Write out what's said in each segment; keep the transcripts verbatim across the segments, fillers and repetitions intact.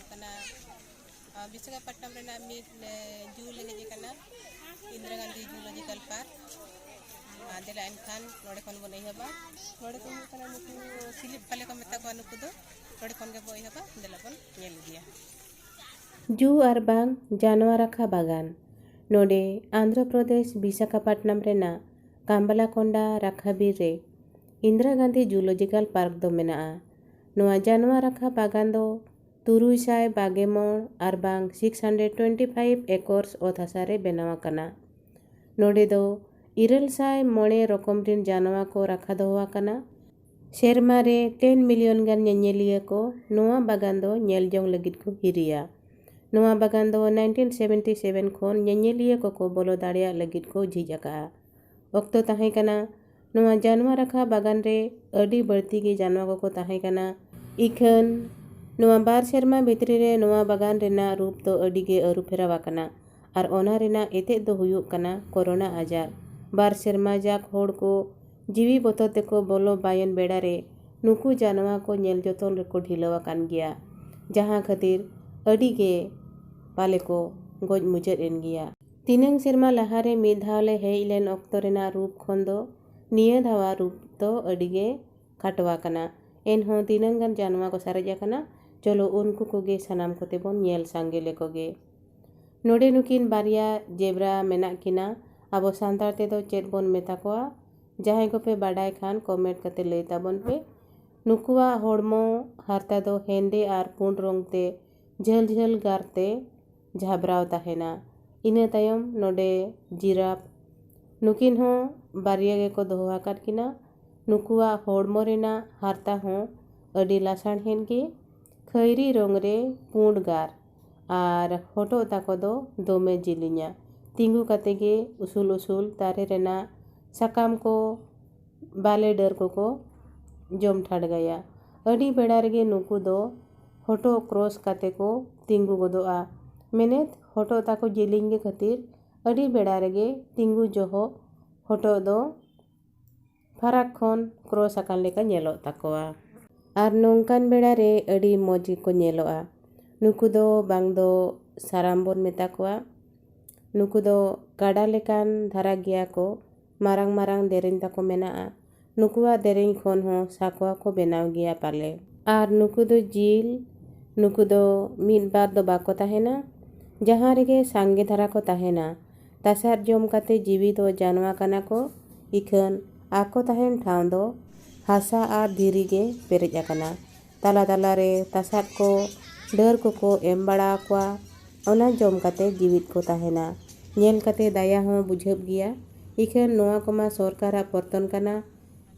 ᱠᱟᱱᱟ᱾ ᱟᱨ ᱵᱤᱥᱟᱠᱷᱟᱯᱟᱴᱱᱟᱢ ᱨᱮᱱᱟᱜ ᱢᱤᱫ, ᱮ, ᱡᱩ ᱞᱮ ᱦᱮᱡ ᱟᱠᱟᱱᱟ, ᱤᱱᱫᱤᱨᱟ ᱜᱟᱱᱫᱷᱤ ᱡᱩᱞᱚᱡᱤᱠᱟᱞ ᱯᱟᱨᱠ᱾ ᱟᱨ ᱫᱮᱞᱟ ᱮᱱᱠᱷᱟᱱ ᱱᱚᱰᱮ ᱠᱷᱚᱱ ᱵᱚᱱ ᱮᱦᱚᱵᱟ᱾ ᱱᱚᱰᱮ ᱠᱚ ᱦᱩᱭᱩᱜ ᱠᱟᱱᱟ ᱱᱩᱠᱩ ᱥᱤᱞᱤᱯ ᱯᱟᱞᱮ ᱠᱚ ᱢᱮᱛᱟ ᱠᱚᱣᱟ ᱱᱩᱠᱩ ᱫᱚ᱾ ᱱᱚᱰᱮ ᱠᱷᱚᱱ ᱜᱮᱵᱚ ᱮᱦᱚᱵᱟ, ᱫᱮᱞᱟ ᱵᱚᱱ ᱧᱮᱞ ᱤᱫᱤᱭᱟ᱾ ᱡᱩ ᱟᱨ ᱵᱟᱝ ᱡᱟᱱᱣᱟ ᱨᱟᱠᱷᱟ ᱵᱟᱜᱟᱱ᱾ ᱱᱚᱰᱮ ᱟᱱᱫᱷᱨᱚ ᱯᱨᱚᱫᱮᱥ ᱵᱤᱥᱟᱠᱷᱟᱯᱟᱴᱱᱟᱢ ᱨᱮᱱᱟᱜ ᱠᱟᱢᱵᱟᱞᱟᱠᱚᱱᱰᱟ ᱨᱟᱠᱷᱟ ᱵᱤᱨ ᱨᱮ ᱤᱱᱫᱤᱨᱟ ᱜᱟᱱᱫᱷᱤ ᱡᱩᱞᱚᱡᱤᱠᱟᱞ ᱯᱟᱨᱠ ᱫᱚ ᱢᱮᱱᱟᱜᱼᱟ᱾ ᱱᱚᱣᱟ ᱡᱟᱱᱣᱟ ᱨᱟᱠᱷᱟ ᱵᱟᱜᱟᱱ ᱫᱚ ᱛᱩᱨᱩᱭ ᱥᱟᱭ ᱵᱟᱜᱮ ᱢᱚᱬ ᱟᱨ ᱵᱟᱝ six hundred twenty five acres ᱚᱛ ᱦᱟᱥᱟ ᱨᱮ ᱵᱮᱱᱟᱣ ᱟᱠᱟᱱᱟ᱾ ᱱᱚᱰᱮ ᱫᱚ ᱤᱨᱟᱹᱞ ᱥᱟᱭ ᱢᱚᱬᱮ ᱨᱚᱠᱚᱢ ᱨᱤᱱ ᱡᱟᱱᱣᱟ ᱠᱚ ᱨᱟᱠᱷᱟ ᱫᱚᱦᱚ ᱟᱠᱟᱱᱟ᱾ ᱥᱮᱨᱢᱟ ᱨᱮ ten million ᱜᱟᱱ ᱧᱮᱧᱮᱞᱤᱭᱟᱹ ᱠᱚ ᱱᱚᱣᱟ ᱵᱟᱜᱟᱱ ᱫᱚ ᱧᱮᱞ ᱡᱚᱝ ᱞᱟᱹᱜᱤᱫ ᱠᱚ ᱦᱤᱨᱤᱭᱟ᱾ ᱱᱚᱣᱟ ᱵᱟᱜᱟᱱ ᱫᱚ nineteen seventy seven ᱠᱷᱚᱱ ᱧᱮᱧᱮᱞᱤᱭᱟᱹ ᱠᱚᱠᱚ ᱵᱚᱞᱚ ᱫᱟᱲᱮᱭᱟᱜ ᱞᱟᱹᱜᱤᱫ ᱠᱚ ᱡᱷᱤᱡ ᱟᱠᱟᱫᱼᱟ᱾ ᱚᱠᱛᱚ ᱛᱟᱦᱮᱸ ᱠᱟᱱᱟ, ᱱᱚᱣᱟ ᱡᱟᱱᱣᱟ ᱨᱟᱠᱷᱟ ᱵᱟᱜᱟᱱ ᱨᱮ ᱟᱹᱰᱤ ᱵᱟᱹᱲᱛᱤ ᱜᱮ ᱡᱟᱱᱣᱟ ᱠᱚᱠᱚ ᱛᱟᱦᱮᱸ ᱠᱟᱱᱟ᱾ ᱤᱠᱷᱟᱹᱱ ᱱᱚᱣᱟ ᱵᱟᱨ ᱥᱮᱨᱢᱟ ᱵᱷᱤᱛᱨᱤ ᱨᱮ ᱱᱚᱣᱟ ᱵᱟᱜᱟᱱ ᱨᱮᱱᱟᱜ ᱨᱩᱯ ᱫᱚ ᱟᱹᱰᱤ ᱜᱮ ᱟᱹᱨᱩ ᱯᱷᱮᱨᱟᱣ ᱟᱠᱟᱱᱟ᱾ ᱟᱨ ᱚᱱᱟ ᱨᱮᱱᱟᱜ ᱮᱛᱮᱫ ᱫᱚ ᱦᱩᱭᱩᱜ ᱠᱟᱱᱟ ᱠᱳᱨᱳᱱᱟ ᱟᱡᱟᱨ᱾ ᱵᱟᱨ ᱥᱮᱨᱢᱟ ᱡᱟᱠ ᱦᱚᱲ ᱠᱚ ᱡᱤᱣᱤ ᱵᱚᱛᱚᱨ ᱛᱮᱠᱚ ᱵᱚᱞᱚ ᱵᱟᱭᱮᱱ ᱵᱮᱲᱟ ᱨᱮ ᱱᱩᱠᱩ ᱡᱟᱱᱣᱟ ᱠᱚ ᱧᱮᱞ ᱡᱚᱛᱚᱱ ᱨᱮᱠᱚ ᱰᱷᱤᱞᱟᱹᱣ ᱟᱠᱟᱱ ᱜᱮᱭᱟ, ᱡᱟᱦᱟᱸ ᱠᱷᱟᱹᱛᱤᱨ ᱟᱹᱰᱤ ᱜᱮ ᱯᱟᱞᱮ ᱠᱚ ᱜᱚᱡ ᱢᱩᱪᱟᱹᱫ ᱮᱱ ᱜᱮᱭᱟ᱾ ᱛᱤᱱᱟᱹᱝ ᱥᱮᱨᱢᱟ ᱞᱟᱦᱟᱨᱮ ᱢᱤᱫ ᱫᱷᱟᱣ ᱞᱮ ᱦᱮᱡ ᱞᱮᱱ ᱚᱠᱛᱚ ᱨᱮᱱᱟᱜ ᱨᱩᱯ ᱠᱷᱚᱱ ᱫᱚ ᱱᱤᱭᱟᱹ ᱫᱷᱟᱣᱟᱜ ᱨᱩᱯ ᱫᱚ ᱟᱹᱰᱤ ᱜᱮ ᱠᱷᱟᱴᱚ ᱟᱠᱟᱱᱟ᱾ ᱮᱱᱦᱚᱸ ᱛᱤᱱᱟᱹᱝ ᱜᱟᱱ ᱡᱟᱱᱣᱟ ᱠᱚ ᱥᱟᱨᱮᱡ ᱟᱠᱟᱱᱟ, ᱪᱚᱞᱚ ᱩᱱᱠᱩ ᱠᱚᱜᱮ ᱥᱟᱱᱟᱢ ᱠᱚᱛᱮ ᱵᱚᱱ ᱧᱮᱞ ᱥᱟᱸᱜᱮ ᱞᱮᱠᱚ ᱜᱮ᱾ ᱱᱚᱰᱮ ᱱᱩᱠᱤᱱ ᱵᱟᱨᱭᱟ ᱡᱮᱵᱽᱨᱟ ᱢᱮᱱᱟᱜ ᱠᱤᱱᱟ, ᱟᱵᱚ ᱥᱟᱱᱛᱟᱲ ᱛᱮᱫᱚ ᱪᱮᱫ ᱵᱚᱱ ᱢᱮᱛᱟ ᱠᱚᱣᱟ? ᱡᱟᱦᱟᱸᱭ ᱠᱚᱯᱮ ᱵᱟᱰᱟᱭ ᱠᱷᱟᱱ comment ᱠᱟᱛᱮ ᱞᱟᱹᱭ ᱛᱟᱵᱚᱱ ᱯᱮ᱾ ᱱᱩᱠᱩᱣᱟᱜ ᱦᱚᱲᱢᱚ ᱦᱟᱨᱛᱟ ᱫᱚ ᱦᱮᱸᱫᱮ ᱟᱨ ᱯᱩᱸᱰ ᱨᱚᱝ ᱛᱮ ᱡᱷᱟᱹᱞ ᱡᱷᱟᱹᱞ ᱜᱟᱨ ᱛᱮ ᱡᱷᱟᱵᱽᱨᱟᱣ ᱛᱟᱦᱮᱱᱟ᱾ ᱤᱱᱟᱹ ᱛᱟᱭᱚᱢ ᱱᱚᱰᱮ ᱡᱤᱨᱟᱯ, ᱱᱩᱠᱤᱱ ᱦᱚᱸ ᱵᱟᱨᱭᱟ ᱜᱮᱠᱚ ᱫᱚᱦᱚ ᱟᱠᱟᱫ ᱠᱤᱱᱟ᱾ ᱱᱩᱠᱩᱣᱟᱜ ᱦᱚᱲᱢᱚ ᱨᱮᱱᱟᱜ ᱦᱟᱨᱛᱟ ᱦᱚᱸ ᱟᱹᱰᱤ ᱞᱟᱥᱟᱲᱦᱮᱫ ᱜᱮ, ᱠᱷᱟᱹᱭᱨᱤ ᱨᱚᱝ ᱨᱮ ᱯᱩᱸᱰ ᱜᱟᱨ, ᱟᱨ ᱦᱚᱴᱚᱜ ᱛᱟᱠᱚ ᱫᱚ ᱫᱚᱢᱮ ᱡᱤᱞᱤᱧᱟ᱾ ᱛᱤᱸᱜᱩ ᱠᱟᱛᱮ ᱜᱮ ᱩᱥᱩᱞ ᱩᱥᱩᱞ ᱫᱟᱨᱮ ᱨᱮᱱᱟᱜ ᱥᱟᱠᱟᱢ ᱠᱚ, ᱵᱟᱞᱮ ᱰᱟᱹᱨ ᱠᱚᱠᱚ ᱡᱚᱢ ᱴᱷᱟᱰᱜᱟᱭᱟ᱾ ᱟᱹᱰᱤ ᱵᱮᱲᱟ ᱨᱮᱜᱮ ᱱᱩᱠᱩ ᱫᱚ ᱦᱚᱴᱚᱜ cross ᱠᱟᱛᱮ ᱠᱚ ᱛᱤᱸᱜᱩ ᱜᱚᱫᱚᱜᱼᱟ᱾ ᱢᱮᱱᱮᱫ ᱦᱚᱴᱚᱜ ᱛᱟᱠᱚ ᱡᱮᱞᱮᱧ ᱜᱮ ᱠᱷᱟᱹᱛᱤᱨ ᱟᱹᱰᱤ ᱵᱮᱲᱟ ᱨᱮᱜᱮ ᱛᱤᱸᱜᱩ ᱡᱚᱦᱚᱜ ᱦᱚᱴᱚᱜ ᱫᱚ ᱯᱷᱟᱨᱟᱠ ᱠᱷᱚᱱ cross ᱟᱠᱟᱱ ᱞᱮᱠᱟ ᱧᱮᱞᱚᱜ ᱛᱟᱠᱚᱣᱟ᱾ ᱟᱨ ᱱᱚᱝᱠᱟᱱ ᱵᱮᱲᱟ ᱨᱮ ᱟᱹᱰᱤ ᱢᱚᱡᱽ ᱜᱮᱠᱚ ᱧᱮᱞᱚᱜᱼᱟ᱾ ᱱᱩᱠᱩ ᱫᱚ ᱵᱟᱝ ᱫᱚ ᱥᱟᱨᱟᱢ ᱵᱚᱱ ᱢᱮᱛᱟ ᱠᱚᱣᱟ᱾ ᱱᱩᱠᱩ ᱫᱚ ᱠᱟᱰᱟ ᱞᱮᱠᱟᱱ ᱫᱷᱟᱨᱟ ᱜᱮᱭᱟ ᱠᱚ, ᱢᱟᱨᱟᱝ ᱢᱟᱨᱟᱝ ᱫᱮᱨᱮᱧ ᱛᱟᱠᱚ ᱢᱮᱱᱟᱜᱼᱟ᱾ ᱱᱩᱠᱩᱣᱟᱜ ᱫᱮᱨᱮᱧ ᱠᱷᱚᱱ ᱦᱚᱸ ᱥᱟᱠᱣᱟ ᱠᱚ ᱵᱮᱱᱟᱣ ᱜᱮᱭᱟ ᱯᱟᱞᱮ᱾ ᱟᱨ ᱱᱩᱠᱩ ᱫᱚ ᱡᱤᱞ, ᱱᱩᱠᱩ ᱫᱚ ᱢᱤᱫ ᱵᱟᱨ ᱫᱚ ᱵᱟᱠᱚ ᱛᱟᱦᱮᱱᱟ, ᱡᱟᱦᱟᱸ ᱨᱮᱜᱮ ᱥᱟᱸᱜᱮ ᱫᱷᱟᱨᱟ ᱠᱚ ᱛᱟᱦᱮᱱᱟ᱾ ᱛᱟᱥᱟᱫ ᱡᱚᱢ ᱠᱟᱛᱮ ᱡᱤᱣᱤ ᱫᱚ ᱡᱟᱱᱣᱟ ᱠᱟᱱᱟ ᱠᱚ, ᱤᱠᱷᱟᱹᱱ ᱟᱠᱚ ᱛᱟᱦᱮᱱ ᱴᱷᱟᱶ ᱫᱚ ᱦᱟᱥᱟ ᱟᱨ ᱫᱷᱤᱨᱤ ᱜᱮ ᱯᱮᱨᱮᱡ ᱟᱠᱟᱱᱟ᱾ ᱛᱟᱞᱟ ᱛᱟᱞᱟ ᱨᱮ ᱛᱟᱥᱟᱫ ᱠᱚ ᱰᱟᱹᱨ ᱠᱚᱠᱚ ᱮᱢ ᱵᱟᱲᱟ ᱟᱠᱚᱣᱟ, ᱚᱱᱟ ᱡᱚᱢ ᱠᱟᱛᱮ ᱡᱤᱣᱤᱫ ᱠᱚ ᱛᱟᱦᱮᱱᱟ᱾ ᱧᱮᱞ ᱠᱟᱛᱮ ᱫᱟᱭᱟ ᱦᱚᱸ ᱵᱩᱡᱷᱟᱹᱜ ᱜᱮᱭᱟ, ᱤᱠᱷᱟᱹᱱ ᱱᱚᱣᱟ ᱠᱚᱢᱟ ᱥᱚᱨᱠᱟᱨᱟᱜ ᱯᱚᱨᱛᱚᱱ ᱠᱟᱱᱟ᱾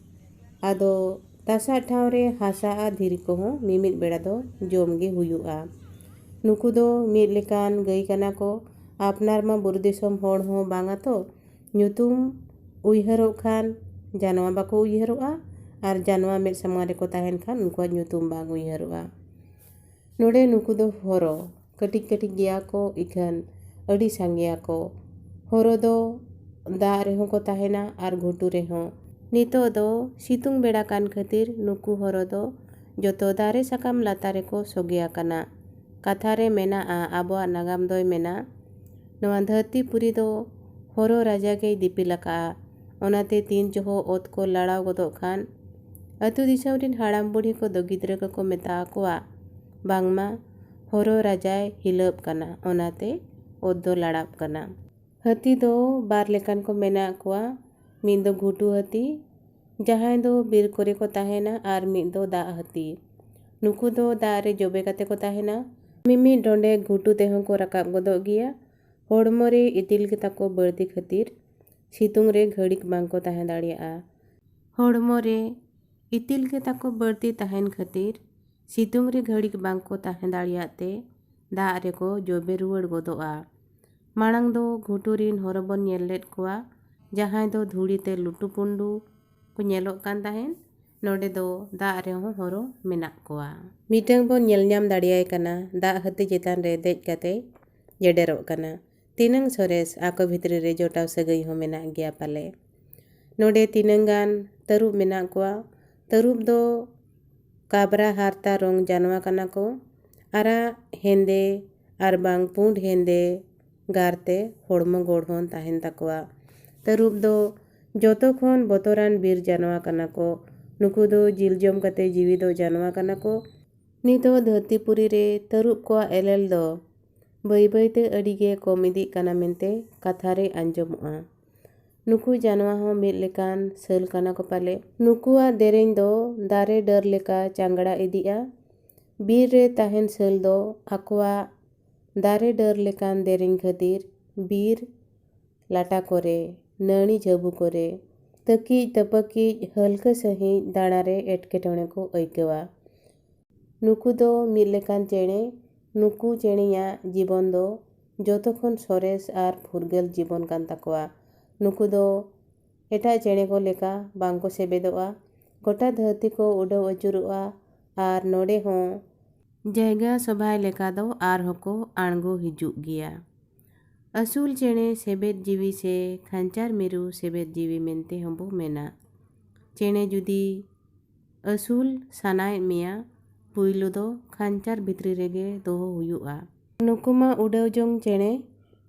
ᱟᱫᱚ ᱛᱟᱥᱟᱫ ᱴᱷᱟᱶ ᱨᱮ ᱦᱟᱥᱟ ᱟᱨ ᱫᱷᱤᱨᱤ ᱠᱚᱦᱚᱸ ᱢᱤᱢᱤᱫ ᱵᱮᱲᱟ ᱫᱚ ᱡᱚᱢ ᱜᱮ ᱦᱩᱭᱩᱜᱼᱟ᱾ ᱱᱩᱠᱩ ᱫᱚ ᱢᱤᱫ ᱞᱮᱠᱟᱱ ᱜᱟᱹᱭ ᱠᱟᱱᱟ ᱠᱚ᱾ ᱟᱯᱱᱟᱨ ᱢᱟ ᱵᱩᱨᱩ ᱫᱤᱥᱚᱢ ᱦᱚᱲ ᱦᱚᱸ ᱵᱟᱝᱟ ᱛᱚ, ᱧᱩᱛᱩᱢ ᱩᱭᱦᱟᱹᱨᱚᱜ ᱠᱷᱟᱱ ᱡᱟᱱᱣᱟ ᱵᱟᱠᱚ ᱩᱭᱦᱟᱹᱨᱚᱜᱼᱟ, ᱟᱨ ᱡᱟᱱᱣᱟ ᱢᱮᱫ ᱥᱟᱢᱟᱝ ᱨᱮᱠᱚ ᱛᱟᱦᱮᱱ ᱠᱷᱟᱱ ᱩᱱᱠᱩᱣᱟᱜ ᱧᱩᱛᱩᱢ ᱵᱟᱝ ᱩᱭᱦᱟᱹᱨᱚᱜᱼᱟ᱾ ᱱᱚᱰᱮ ᱱᱩᱠᱩ ᱫᱚ ᱦᱚᱨᱚ, ᱠᱟᱹᱴᱤᱡ ᱠᱟᱹᱴᱤᱡ ᱜᱮᱭᱟ ᱠᱚ, ᱤᱠᱷᱟᱹᱱ ᱟᱹᱰᱤ ᱥᱟᱸᱜᱮᱭᱟ ᱠᱚ᱾ ᱦᱚᱨᱚ ᱫᱚ ᱫᱟᱜ ᱨᱮᱦᱚᱸ ᱠᱚ ᱛᱟᱦᱮᱱᱟ ᱟᱨ ᱜᱷᱩᱴᱩ ᱨᱮᱦᱚᱸ᱾ ᱱᱤᱛᱚᱜ ᱫᱚ ᱥᱤᱛᱩᱝ ᱵᱮᱲᱟ ᱠᱟᱱ ᱠᱷᱟᱹᱛᱤᱨ ᱱᱩᱠᱩ ᱦᱚᱨᱚ ᱫᱚ ᱡᱚᱛᱚ ᱫᱟᱨᱮ ᱥᱟᱠᱟᱢ ᱞᱟᱛᱟᱨ ᱨᱮᱠᱚ ᱥᱚᱜᱮ ᱟᱠᱟᱱᱟ᱾ ᱠᱟᱛᱷᱟ ᱨᱮ ᱢᱮᱱᱟᱜᱼᱟ, ᱟᱵᱚᱣᱟᱜ ᱱᱟᱜᱟᱢ ᱫᱚᱭ ᱢᱮᱱᱟ, ᱱᱚᱣᱟ ᱫᱷᱟᱹᱨᱛᱤ ᱯᱩᱨᱤ ᱫᱚ ᱦᱚᱨᱚ ᱨᱟᱡᱟ ᱜᱮᱭ ᱫᱤᱯᱤᱞ ᱟᱠᱟᱫᱼᱟ᱾ ᱚᱱᱟᱛᱮ ᱛᱤᱱ ᱡᱚᱦᱚᱜ ᱚᱛ ᱠᱚ ᱞᱟᱲᱟᱣ ᱜᱚᱫᱚᱜ ᱠᱷᱟᱱ, ᱟᱹᱛᱩ ᱫᱤᱥᱚᱢ ᱨᱤᱱ ᱦᱟᱲᱟᱢ ᱵᱩᱲᱦᱤ ᱠᱚ ᱫᱚ ᱜᱤᱫᱽᱨᱟᱹ ᱠᱚᱠᱚ ᱢᱮᱛᱟ ᱟᱠᱚᱣᱟ, ᱵᱟᱝᱢᱟ ᱦᱚᱨᱚ ᱨᱟᱡᱟᱭ ᱦᱤᱞᱟᱹᱯ ᱠᱟᱱᱟ, ᱚᱱᱟᱛᱮ ᱚᱛ ᱫᱚ ᱞᱟᱲᱟᱜ ᱠᱟᱱᱟ᱾ ᱦᱟᱹᱛᱤ ᱫᱚ ᱵᱟᱨ ᱞᱮᱠᱟᱱ ᱠᱚ ᱢᱮᱱᱟᱜ ᱠᱚᱣᱟ, ᱢᱤᱫ ᱫᱚ ᱜᱷᱩᱴᱩ ᱦᱟᱹᱛᱤ, ᱡᱟᱦᱟᱸᱭ ᱫᱚ ᱵᱤᱨ ᱠᱚᱨᱮ ᱠᱚ ᱛᱟᱦᱮᱱᱟ, ᱟᱨ ᱢᱤᱫ ᱫᱚ ᱫᱟᱜ ᱦᱟᱹᱛᱤ᱾ ᱱᱩᱠᱩ ᱫᱚ ᱫᱟᱜ ᱨᱮ ᱡᱚᱵᱮ ᱠᱟᱛᱮ ᱠᱚ ᱛᱟᱦᱮᱱᱟ᱾ ᱢᱤᱢᱤᱫ ᱰᱚᱸᱰᱮ ᱜᱷᱩᱴᱩ ᱛᱮᱦᱚᱸ ᱠᱚ ᱨᱟᱠᱟᱵ ᱜᱚᱫᱚᱜ ᱜᱮᱭᱟ᱾ ᱦᱚᱲᱢᱚ ᱨᱮ ᱤᱛᱤᱞ ᱜᱮ ᱛᱟᱠᱚ ᱵᱟᱹᱲᱛᱤ ᱠᱷᱟᱹᱛᱤᱨ ᱥᱤᱛᱩᱝ ᱨᱮ ᱜᱷᱟᱹᱲᱤᱠ ᱵᱟᱝ ᱠᱚ ᱛᱟᱦᱮᱸ ᱫᱟᱲᱮᱭᱟᱜᱼᱟ᱾ ᱦᱚᱲᱢᱚ ᱨᱮ ᱤᱛᱤᱞ ᱜᱮ ᱛᱟᱠᱚ ᱵᱟᱹᱲᱛᱤ ᱛᱟᱦᱮᱱ ᱠᱷᱟᱹᱛᱤᱨ ᱥᱤᱛᱩᱝ ᱨᱮ ᱜᱷᱟᱹᱲᱤᱠ ᱵᱟᱝ ᱠᱚ ᱛᱟᱦᱮᱸ ᱫᱟᱲᱮᱭᱟᱜ ᱛᱮ ᱫᱟᱜ ᱨᱮᱠᱚ ᱡᱚᱵᱮ ᱨᱩᱣᱟᱹᱲ ᱜᱚᱫᱚᱜᱼᱟ᱾ ᱢᱟᱲᱟᱝ ᱫᱚ ᱜᱷᱩᱴᱩ ᱨᱤᱱ ᱦᱚᱨᱚ ᱵᱚᱱ ᱧᱮᱞ ᱞᱮᱫ ᱠᱚᱣᱟ, ᱡᱟᱦᱟᱸᱭ ᱫᱚ ᱫᱷᱩᱲᱤ ᱛᱮ ᱞᱩᱴᱩ ᱯᱩᱸᱰᱩ ᱠᱚ ᱧᱮᱞᱚᱜ ᱠᱟᱱ ᱛᱟᱦᱮᱸᱫ᱾ ᱱᱚᱰᱮ ᱫᱚ ᱫᱟᱜ ᱨᱮᱦᱚᱸ ᱦᱚᱨᱚ ᱢᱮᱱᱟᱜ ᱠᱚᱣᱟ᱾ ᱢᱤᱫᱴᱟᱝ ᱵᱚᱱ ᱧᱮᱞ ᱧᱟᱢ ᱫᱟᱲᱮᱭᱟᱭ ᱠᱟᱱᱟ, ᱫᱟᱜ ᱦᱟᱹᱛᱤ ᱪᱮᱛᱟᱱ ᱨᱮ ᱫᱮᱡ ᱠᱟᱛᱮ ᱡᱮᱰᱮᱨᱚᱜ ᱠᱟᱱᱟ᱾ ᱛᱤᱱᱟᱹᱝ ᱥᱚᱨᱮᱥ ᱟᱠᱚ ᱵᱷᱤᱛᱨᱤ ᱨᱮ ᱡᱚᱴᱟᱣ ᱥᱟᱹᱜᱟᱹᱭ ᱦᱚᱸ ᱢᱮᱱᱟᱜ ᱜᱮᱭᱟ ᱯᱟᱞᱮ᱾ ᱱᱚᱰᱮ ᱛᱤᱱᱟᱹᱝ ᱜᱟᱱ ᱛᱟᱹᱨᱩᱵ ᱢᱮᱱᱟᱜ ᱠᱚᱣᱟ᱾ ᱛᱟᱹᱨᱩᱵ ᱫᱚ ᱠᱟᱵᱽᱨᱟ ᱦᱟᱨᱛᱟ ᱨᱚᱝ ᱡᱟᱱᱣᱟ ᱠᱟᱱᱟ ᱠᱚ᱾ ᱟᱨᱟᱜ ᱦᱮᱸᱫᱮ ᱟᱨ ᱵᱟᱝ ᱯᱩᱸᱰ ᱦᱮᱸᱫᱮ ᱜᱟᱨ ᱛᱮ ᱦᱚᱲᱢᱚ ᱜᱚᱲᱦᱚᱱ ᱛᱟᱦᱮᱱ ᱛᱟᱠᱚᱣᱟ᱾ ᱛᱟᱹᱨᱩᱵ ᱫᱚ ᱡᱚᱛᱚ ᱠᱷᱚᱱ ᱵᱚᱛᱚᱨᱟᱱ ᱵᱤᱨ ᱡᱟᱱᱣᱟ ᱠᱟᱱᱟ ᱠᱚ᱾ ᱱᱩᱠᱩ ᱫᱚ ᱡᱤᱞ ᱡᱚᱢ ᱠᱟᱛᱮ ᱡᱤᱣᱤ ᱫᱚ ᱡᱟᱱᱣᱟ ᱠᱟᱱᱟ ᱠᱚ᱾ ᱱᱤᱛᱚᱜ ᱫᱷᱟᱹᱨᱛᱤᱯᱩᱨᱤ ᱨᱮ ᱛᱟᱹᱨᱩᱵ ᱠᱚᱣᱟᱜ ᱮᱞᱮᱞ ᱫᱚ ᱵᱟᱹᱭ ᱵᱟᱹᱭ ᱛᱮ ᱟᱹᱰᱤ ᱜᱮ ᱠᱚᱢ ᱤᱫᱤᱜ ᱠᱟᱱᱟ ᱢᱮᱱᱛᱮ ᱠᱟᱛᱷᱟ ᱨᱮ ᱟᱸᱡᱚᱢᱚᱜᱼᱟ᱾ ᱱᱩᱠᱩ ᱡᱟᱱᱣᱟ ᱦᱚᱸ ᱢᱤᱫ ᱞᱮᱠᱟᱱ ᱥᱟᱹᱞ ᱠᱟᱱᱟ ᱠᱚ ᱯᱟᱞᱮ᱾ ᱱᱩᱠᱩᱣᱟᱜ ᱫᱮᱨᱮᱧ ᱫᱚ ᱫᱟᱨᱮ ᱰᱟᱹᱨ ᱞᱮᱠᱟ ᱪᱟᱸᱜᱲᱟ ᱤᱫᱤᱜᱼᱟ᱾ ᱵᱤᱨ ᱨᱮ ᱛᱟᱦᱮᱱ ᱥᱟᱹᱞ ᱫᱚ ᱟᱠᱚᱣᱟᱜ ᱫᱟᱨᱮ ᱰᱟᱹᱨ ᱞᱮᱠᱟᱱ ᱫᱮᱨᱮᱧ ᱠᱷᱟᱹᱛᱤᱨ ᱵᱤᱨ ᱞᱟᱴᱟ ᱠᱚᱨᱮ, ᱱᱟᱹᱲᱤ ᱡᱷᱟᱹᱵᱩ ᱠᱚᱨᱮ ᱛᱟᱹᱠᱤᱡ ᱛᱟᱹᱯᱟᱹᱠᱤᱡ ᱦᱟᱹᱞᱠᱟᱹ ᱥᱟᱺᱦᱤᱡ ᱫᱟᱬᱟ ᱨᱮ ᱮᱴᱠᱮᱴᱚᱬᱮ ᱠᱚ ᱟᱹᱭᱠᱟᱹᱣᱟ᱾ ᱱᱩᱠᱩ ᱫᱚ ᱢᱤᱫ ᱞᱮᱠᱟᱱ ᱪᱮᱬᱮ᱾ ᱱᱩᱠᱩ ᱪᱮᱬᱮᱭᱟᱜ ᱡᱤᱵᱚᱱ ᱫᱚ ᱡᱚᱛᱚ ᱠᱷᱚᱱ ᱥᱚᱨᱮᱥ ᱟᱨ ᱯᱷᱩᱨᱜᱟᱹᱞ ᱡᱤᱵᱚᱱ ᱠᱟᱱ ᱛᱟᱠᱚᱣᱟ᱾ ᱱᱩᱠᱩ ᱫᱚ ᱮᱴᱟᱜ ᱪᱮᱬᱮ ᱠᱚ ᱞᱮᱠᱟ ᱵᱟᱝ ᱠᱚ ᱥᱮᱵᱮᱫᱚᱜᱼᱟ᱾ ᱜᱚᱴᱟ ᱫᱷᱟᱹᱨᱛᱤ ᱠᱚ ᱩᱰᱟᱹᱣ ᱟᱹᱪᱩᱨᱚᱜᱼᱟ ᱟᱨ ᱱᱚᱰᱮ ᱦᱚᱸ ᱡᱟᱭᱜᱟ ᱥᱚᱵᱷᱟᱭ ᱞᱮᱠᱟ ᱫᱚ ᱟᱨᱦᱚᱸ ᱠᱚ ᱟᱬᱜᱚ ᱦᱤᱡᱩᱜ ᱜᱮᱭᱟ᱾ ᱟᱹᱥᱩᱞ ᱪᱮᱬᱮ ᱥᱮᱵᱮᱫ ᱡᱤᱣᱤ ᱥᱮ ᱠᱷᱟᱧᱪᱟᱨ ᱢᱤᱨᱩ ᱥᱮᱵᱮᱫ ᱡᱤᱣᱤ ᱢᱮᱱᱛᱮ ᱦᱚᱸᱵᱚ ᱢᱮᱱᱟ᱾ ᱪᱮᱬᱮ ᱡᱩᱫᱤ ᱟᱹᱥᱩᱞ ᱥᱟᱱᱟᱭᱮᱫ ᱢᱮᱭᱟ, ᱯᱩᱭᱞᱩ ᱫᱚ ᱠᱷᱟᱧᱪᱟᱨ ᱵᱷᱤᱛᱨᱤ ᱨᱮᱜᱮ ᱫᱚᱦᱚ ᱦᱩᱭᱩᱜᱼᱟ᱾ ᱱᱩᱠᱩ ᱢᱟ ᱩᱰᱟᱹᱣ ᱡᱚᱝ ᱪᱮᱬᱮ,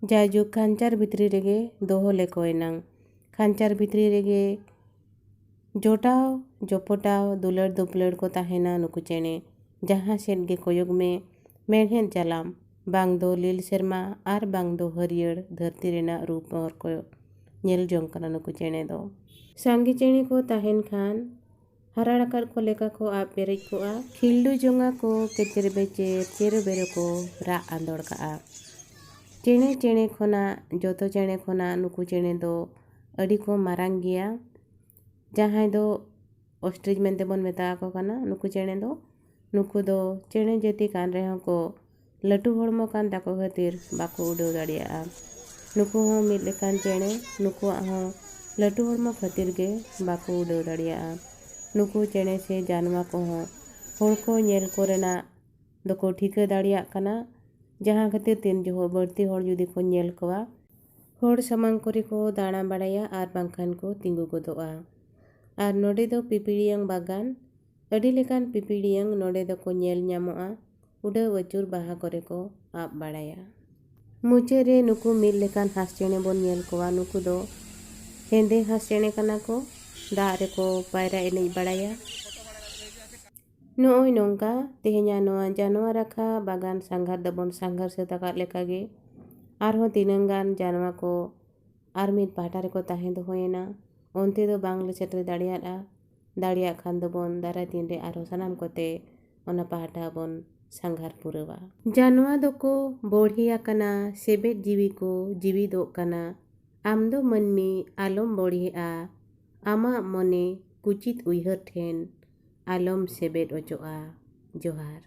ᱡᱟᱭᱡᱩᱜᱽ ᱠᱷᱟᱧᱪᱟᱨ ᱵᱷᱤᱛᱨᱤ ᱨᱮᱜᱮ ᱫᱚᱦᱚ ᱞᱮᱠᱚ ᱮᱱᱟᱝ᱾ ᱠᱷᱟᱧᱪᱟᱨ ᱵᱷᱤᱛᱨᱤ ᱨᱮᱜᱮ ᱡᱚᱴᱟᱣ ᱡᱚᱯᱚᱴᱟᱣ ᱫᱩᱞᱟᱹᱲ ᱫᱩᱯᱞᱟᱹᱲ ᱠᱚ ᱛᱟᱦᱮᱱᱟ ᱱᱩᱠᱩ ᱪᱮᱬᱮ᱾ ᱡᱟᱦᱟᱸ ᱥᱮᱫ ᱜᱮ ᱠᱚᱭᱚᱜ ᱢᱮ, ᱢᱮᱲᱦᱮᱫ ᱡᱟᱞᱟᱢ, ᱵᱟᱝ ᱫᱚ ᱞᱤᱞ ᱥᱮᱨᱢᱟ ᱟᱨ ᱵᱟᱝ ᱫᱚ ᱦᱟᱹᱨᱭᱟᱹᱲ ᱫᱷᱟᱹᱨᱛᱤ ᱨᱮᱱᱟᱜ ᱨᱩᱯ ᱦᱚᱨ ᱠᱚ ᱧᱮᱞ ᱡᱚᱝ ᱠᱟᱱᱟ ᱱᱩᱠᱩ ᱪᱮᱬᱮ ᱫᱚ᱾ ᱥᱟᱸᱜᱮ ᱪᱮᱬᱮ ᱠᱚ ᱛᱟᱦᱮᱱ ᱠᱷᱟᱱ ᱦᱟᱨᱟᱲ ᱟᱠᱟᱫ ᱠᱚ ᱞᱮᱠᱟ ᱠᱚ ᱟᱵ ᱯᱮᱨᱮᱡ ᱠᱚᱜᱼᱟ᱾ ᱠᱷᱤᱞᱰᱩ ᱡᱚᱝᱟ ᱠᱚ ᱠᱮᱪᱮᱨ ᱵᱮᱪᱮᱨ ᱪᱮᱨᱚ ᱵᱮᱨᱚ ᱠᱚ ᱨᱟᱜ ᱟᱸᱫᱳᱲ ᱠᱟᱜᱼᱟ᱾ ᱪᱮᱬᱮ ᱪᱮᱬᱮ ᱠᱷᱚᱱᱟᱜ, ᱡᱚᱛᱚ ᱪᱮᱬᱮ ᱠᱷᱚᱱᱟᱜ ᱱᱩᱠᱩ ᱪᱮᱬᱮ ᱫᱚ ᱟᱹᱰᱤ ᱠᱚ ᱢᱟᱨᱟᱝ ᱜᱮᱭᱟ᱾ ᱡᱟᱦᱟᱸᱭ ᱫᱚ ostrich ᱢᱮᱱᱛᱮ ᱵᱚᱱ ᱢᱮᱛᱟ ᱟᱠᱚ ᱠᱟᱱᱟ ᱱᱩᱠᱩ ᱪᱮᱬᱮ ᱫᱚ᱾ ᱱᱩᱠᱩ ᱫᱚ ᱪᱮᱬᱮ ᱡᱟᱹᱛᱤ ᱠᱟᱱ ᱨᱮᱦᱚᱸ ᱠᱚ ᱞᱟᱹᱴᱩ ᱦᱚᱲᱢᱚ ᱠᱟᱱ ᱛᱟᱠᱚ ᱠᱷᱟᱹᱛᱤᱨ ᱵᱟᱠᱚ ᱩᱰᱟᱹᱣ ᱫᱟᱲᱮᱭᱟᱜᱼᱟ᱾ ᱱᱩᱠᱩ ᱦᱚᱸ ᱢᱤᱫ ᱞᱮᱠᱟᱱ ᱪᱮᱬᱮ, ᱱᱩᱠᱩᱣᱟᱜ ᱦᱚᱸ ᱞᱟᱹᱴᱩ ᱦᱚᱲᱢᱚ ᱠᱷᱟᱹᱛᱤᱨ ᱜᱮ ᱵᱟᱠᱚ ᱩᱰᱟᱹᱣ ᱫᱟᱲᱮᱭᱟᱜᱼᱟ᱾ ᱱᱩᱠᱩ ᱪᱮᱬᱮ ᱥᱮ ᱡᱟᱱᱣᱟ ᱠᱚᱦᱚᱸ ᱦᱚᱲ ᱠᱚ ᱧᱮᱞ ᱠᱚᱨᱮᱱᱟᱜ ᱫᱚᱠᱚ ᱴᱷᱤᱠᱟᱹ ᱫᱟᱲᱮᱭᱟᱜ ᱠᱟᱱᱟ, ᱡᱟᱦᱟᱸ ᱠᱷᱟᱹᱛᱤᱨ ᱛᱤᱱ ᱡᱚᱦᱚᱜ ᱵᱟᱹᱲᱛᱤ ᱦᱚᱲ ᱡᱩᱫᱤ ᱠᱚ ᱧᱮᱞ ᱠᱚᱣᱟ, ᱦᱚᱲ ᱥᱟᱢᱟᱝ ᱠᱚᱨᱮ ᱠᱚ ᱫᱟᱬᱟ ᱵᱟᱲᱟᱭᱟ ᱟᱨ ᱵᱟᱝᱠᱷᱟᱱ ᱠᱚ ᱛᱤᱸᱜᱩ ᱜᱚᱫᱚᱜᱼᱟ᱾ ᱟᱨ ᱱᱚᱰᱮ ᱫᱚ ᱯᱤᱯᱤᱲᱤᱭᱟᱹᱝ ᱵᱟᱜᱟᱱ, ᱟᱹᱰᱤ ᱞᱮᱠᱟᱱ ᱯᱤᱯᱤᱲᱤᱭᱟᱹᱝ ᱱᱚᱰᱮ ᱫᱚᱠᱚ ᱧᱮᱞ ᱧᱟᱢᱚᱜᱼᱟ᱾ ᱩᱰᱟᱹᱣ ᱟᱹᱪᱩᱨ ᱵᱟᱦᱟ ᱠᱚᱨᱮ ᱠᱚ ᱟᱵ ᱵᱟᱲᱟᱭᱟ᱾ ᱢᱩᱪᱟᱹᱫ ᱨᱮ ᱱᱩᱠᱩ ᱢᱤᱫ ᱞᱮᱠᱟᱱ ᱦᱟᱸᱥ ᱪᱮᱬᱮ ᱵᱚᱱ ᱧᱮᱞ ᱠᱚᱣᱟ᱾ ᱱᱩᱠᱩ ᱫᱚ ᱦᱮᱸᱫᱮ ᱦᱟᱸᱥ ᱪᱮᱬᱮ ᱠᱟᱱᱟ ᱠᱚ, ᱫᱟᱜ ᱨᱮᱠᱚ ᱯᱟᱭᱨᱟ ᱮᱱᱮᱡ ᱵᱟᱲᱟᱭᱟ᱾ ᱱᱚᱜᱼᱚᱭ ᱱᱚᱝᱠᱟ ᱛᱮᱦᱮᱧᱟᱜ ᱱᱚᱣᱟ ᱡᱟᱱᱣᱟᱨ ᱟᱠᱷᱟ ᱵᱟᱜᱟᱱ ᱥᱟᱸᱜᱷᱟᱨ ᱫᱚᱵᱚᱱ ᱥᱟᱸᱜᱷᱟᱨ ᱥᱟᱹᱛ ᱟᱠᱟᱫ ᱞᱮᱠᱟᱜᱮ᱾ ᱟᱨᱦᱚᱸ ᱛᱤᱱᱟᱹᱝ ᱜᱟᱱ ᱡᱟᱱᱣᱟ ᱠᱚ ᱟᱨ ᱢᱤᱫ ᱯᱟᱦᱴᱟ ᱨᱮᱠᱚ ᱛᱟᱦᱮᱸ ᱫᱚᱦᱚᱭᱮᱱᱟ, ᱚᱱᱛᱮ ᱫᱚ ᱵᱟᱝᱞᱮ ᱥᱮᱴᱮᱨ ᱫᱟᱲᱮᱭᱟᱫᱼᱟ᱾ ᱫᱟᱲᱮᱭᱟᱜ ᱠᱷᱟᱱ ᱫᱚᱵᱚᱱ ᱫᱟᱨᱟᱭ ᱫᱤᱱ ᱨᱮ ᱟᱨᱦᱚᱸ ᱥᱟᱱᱟᱢ ᱠᱚᱛᱮ ᱚᱱᱟ ᱯᱟᱦᱴᱟ ᱵᱚᱱ ᱥᱟᱸᱜᱷᱟᱨ ᱯᱩᱨᱟᱹᱣᱟ᱾ ᱡᱟᱱᱣᱟ ᱫᱚᱠᱚ ᱵᱚᱲᱦᱮ ᱟᱠᱟᱱᱟ, ᱥᱮᱵᱮᱫ ᱡᱤᱣᱤ ᱠᱚ ᱡᱤᱣᱤᱫᱚᱜ ᱠᱟᱱᱟ᱾ ᱟᱢ ᱫᱚ ᱢᱟᱹᱱᱢᱤ ᱟᱞᱚᱢ ᱵᱚᱲᱦᱮᱜᱼᱟ, ᱟᱢᱟᱜ ᱢᱚᱱᱮ ᱠᱩᱪᱤᱛ ᱩᱭᱦᱟᱹᱨ ᱴᱷᱮᱱ ᱟᱞᱚᱢ ᱥᱮᱵᱮᱫ ᱚᱪᱚᱜᱼᱟ᱾ ᱡᱚᱦᱟᱨ᱾